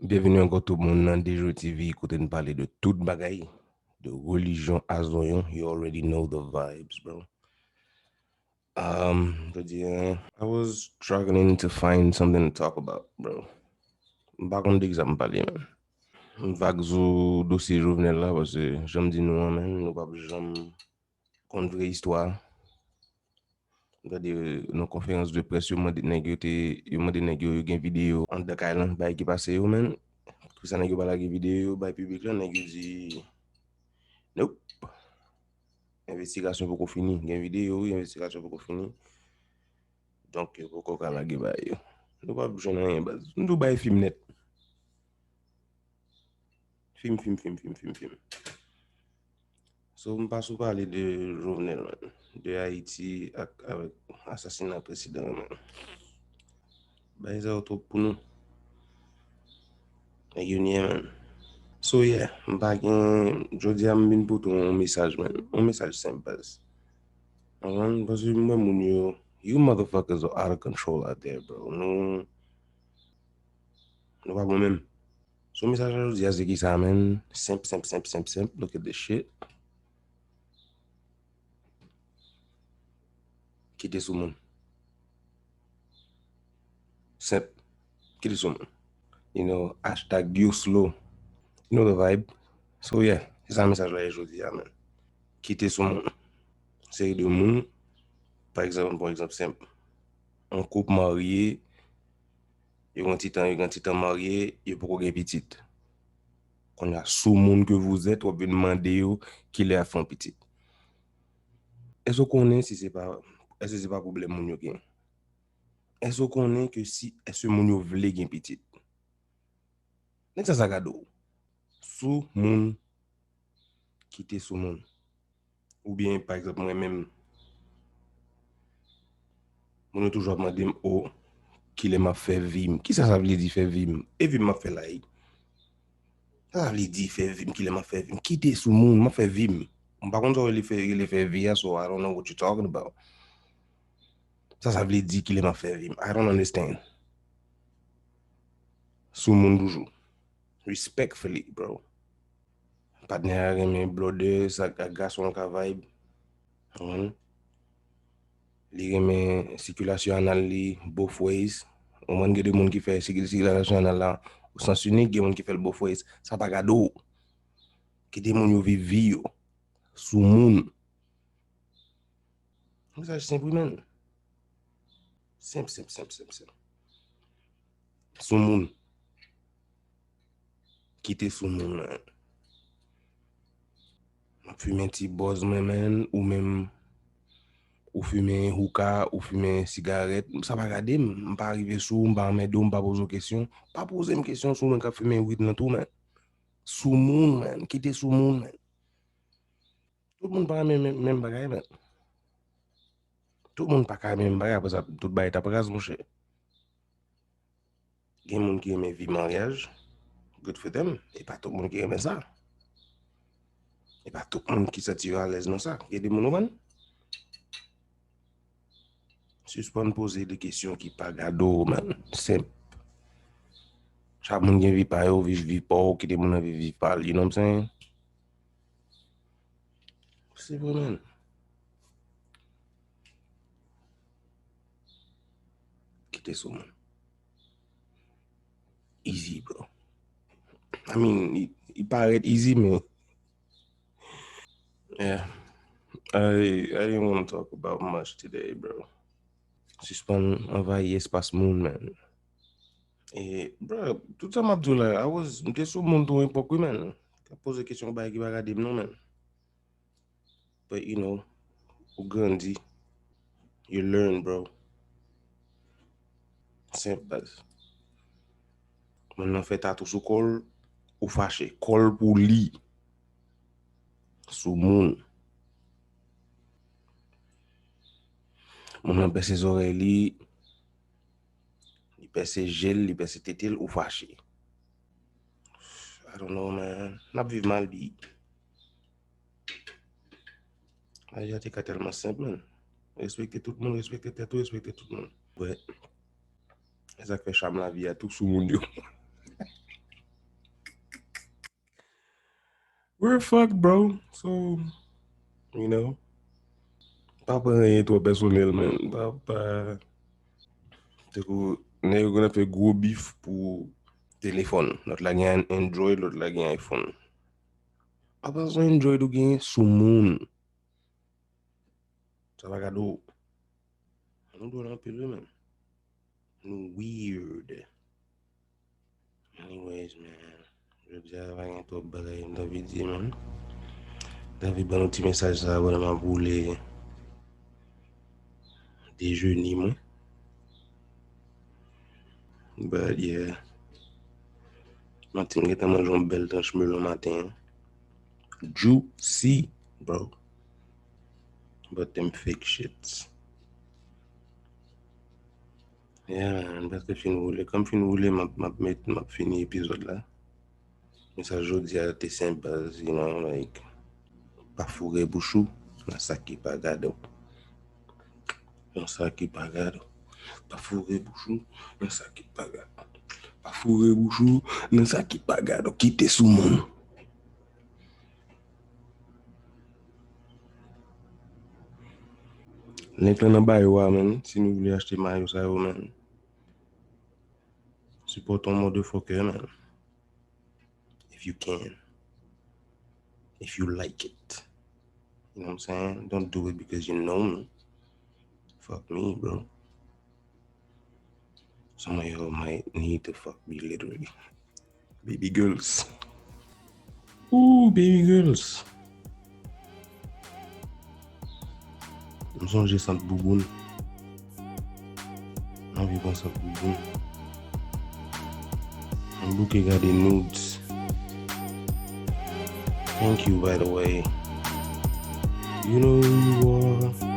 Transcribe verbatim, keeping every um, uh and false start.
Byenvini ankò tout moun nan Dejo T V, kote n pale de tout bagay, de relijyon a zonyon. You already know the vibes, bro. Um, jodi a, I was struggling to find something to talk about, bro. M pa konn de ki sa m pale, man. M vag sou dosye Jovenel la, paske jan m di nou an, man, nou p ap janm konn vrè istwa. M tande, euh, nan konferans de près, yo mande nèg yo te, yo mande nèg yo, yo gen videyo anndan kay lan, bagay ki pase yo, man. Pou sa nèg yo pa lage videyo yo bay piblik lan, nèg yo di, nope. Envestigasyon poko fini. Gen videyo, wi, envestigasyon poko fini. Donk, yo poko ka lage bagay yo. Nou p ap jwenn anyen, baz. Nou tou bay fim nèt. Fim, fim, fim, fim, fim, fim. So, m pa sou pale de Jovenel, man. De Ayiti ak, avèk asasina prezidan, man. Bagay sa yo twòp pou nou. Nèg yo nye, man. So, yeah, m pa gen, jodi a m vin pote yon mesaj, man. Yon mesaj senp, baz. Ou konprann? Paske m wè moun yo, you motherfuckers are out of control out there, bro. Nou, nou pa bon menm. So, mesaj la jodi a se ki sa, man? Senp, senp, senp, senp, senp. Look at this shit. Kite sou moun. Senp. Kite sou moun. You know, hashtag you slow. You know the vibe. So, yeah, se sa mesaj la ye jodi a, man. Kite sou moun. Seri de moun, pa egzanp, bon egzanp senp. Yon koup marye, yo gen ti tan, yo gen ti tan marye, yo poko gen pitit. Kounye a, sou moun ke vous êtes, w ap vin mande yo kilè y ap fè yon pitit. Èske w konnen si se pa, èske se pa pwoblèm moun yo gen? Èske w konnen ke si, èske moun yo vle gen pitit? Nèg sa sa gade w. Sou moun, kite sou moun. Oubyen, pa egzanp, mwen menm, moun yo toujou ap mande m, o, kilè m ap fè vi m? Kisa sa vle di fè vi m? E vi m m ap fè la, wi. Sa sa vle di fè vi m? Kilè m ap fè vi m? Kite sou moun, m ap fè vi m. M pa konn sa w rele fè, rele fè vi a, so I don't know what you talking about. Sa sa vle di kilè m ap fè vi m? I don't understand. Sou moun toujou. Respectfully, bro. Patnè a renmen blòdè, sa ak gason ka vibe. Ou konprann? Li renmen sikilasyon anal li both ways. Ou konprann, gen de moun ki fè sikil-, sikilasyon anal la o sans inik, gen moun ki fè l both ways. Sa pa gade w. Kite moun yo viv vi yo. Sou moun. Mesaj senp, wi, man. Senp, senp, senp, senp, senp. Sou moun. Kite sou moun, man. M ap fimen ti bòz mwen, man, ou menm, ou fimen houka, ou fimen sigarèt, sa pa gade m, m pa rive sou ou, m pa anmède w, m pa poze w kesyon, pa poze m kesyon sou mwen k ap fimen wid lan tou, man. Sou moun, man, kite sou moun, man. Tout moun pa renmen menm, menm bagay, man. Tout moun pa ka renmen menm bagay, apre sa, tout bagay t ap raz, monchè. Gen moun ki renmen vi maryaj, good for them. E pa tout moun ki renmen sa. E pa tout moun ki santi yo alèz nan sa. Gen de moun, ou konprann? Sispann poze de kesyon ki pa gade w, man. Senp. Chak moun gen vi pa yo, viv vi pa w, kite moun nan viv vi pa l, you know what I'm saying? Se vre, man. Kite sou moun. Easy, bro. I mean, li, li parèt easy, men, yeah. I, I didn't want to talk about much today, bro. Sispann anvayi espas moun, man. E, bro, tout sa m ap di w la, I was, m te sou moun tou yon epòk, wi, man. T ap poze kesyon bagay ki pa gade m, non, man. But, you know, ou grandi. You learn, bro. Senp, baz. Moun nan fè tatou sou kò l, ou fache. Kò l pou li. Sou moun. Moun nan pèse zòrèy li, li pèse je l, li pèse tete l, ou fache. I don't know, man. N ap viv mal, bi. Lavi a te ka tèlman senp, man. Respekte tout moun, respekte tèt ou, respekte tout moun. But, e sa k fè cham lavi a tou sou moun yo. We're fucked, bro. So, you know, pa pran anyen twò pèsonèl, man. Pa, pa, tankou, nèg yo konn ap fè gwo bif pou telefòn. Lòt la gen Android, lòt la gen iPhone. Pa panse Android ou genyen sou moun. Sa pa gade w. Nou dwòl anpil, wi, man. Nou weird. Anyways, man. Jodi a, pa gen twòp bagay m t anvi di, man. M t anvi ban nou ti mesaj sa a pandan m ap woule dejeni mwen. But yeah. Maten, m gentan manje yon bèl tranch melon maten an. Juicy, bro. But them fake shits. Yeah, man, m prèske fin woule. Kan m fin woule, m ap, m ap met, m ap fini epizòd la. Mesaj jodi a te senp baz, you know, like, pa foure bouch ou nan sa ki pa gade w. Nan sa ki pa gade w. Pa foure bouch ou nan sa ki pa gade w. Pa foure bouch ou nan sa ki pa gade w. Kite sou moun. Link lan nan bio a, man. Si nou vle achte mayo sa yo, man. Support yon motherfucker, man. If you can. If you like it. You know what I'm saying? Don't do it because you know me. Fuck me, bro. Some of y'all might need to fuck me, literally. Baby girls. Ooh, baby girls. M sonje sant bouboun. M anvi pran sant bouboun. M bouke gade nudes. Thank you, by the way. You know who you are.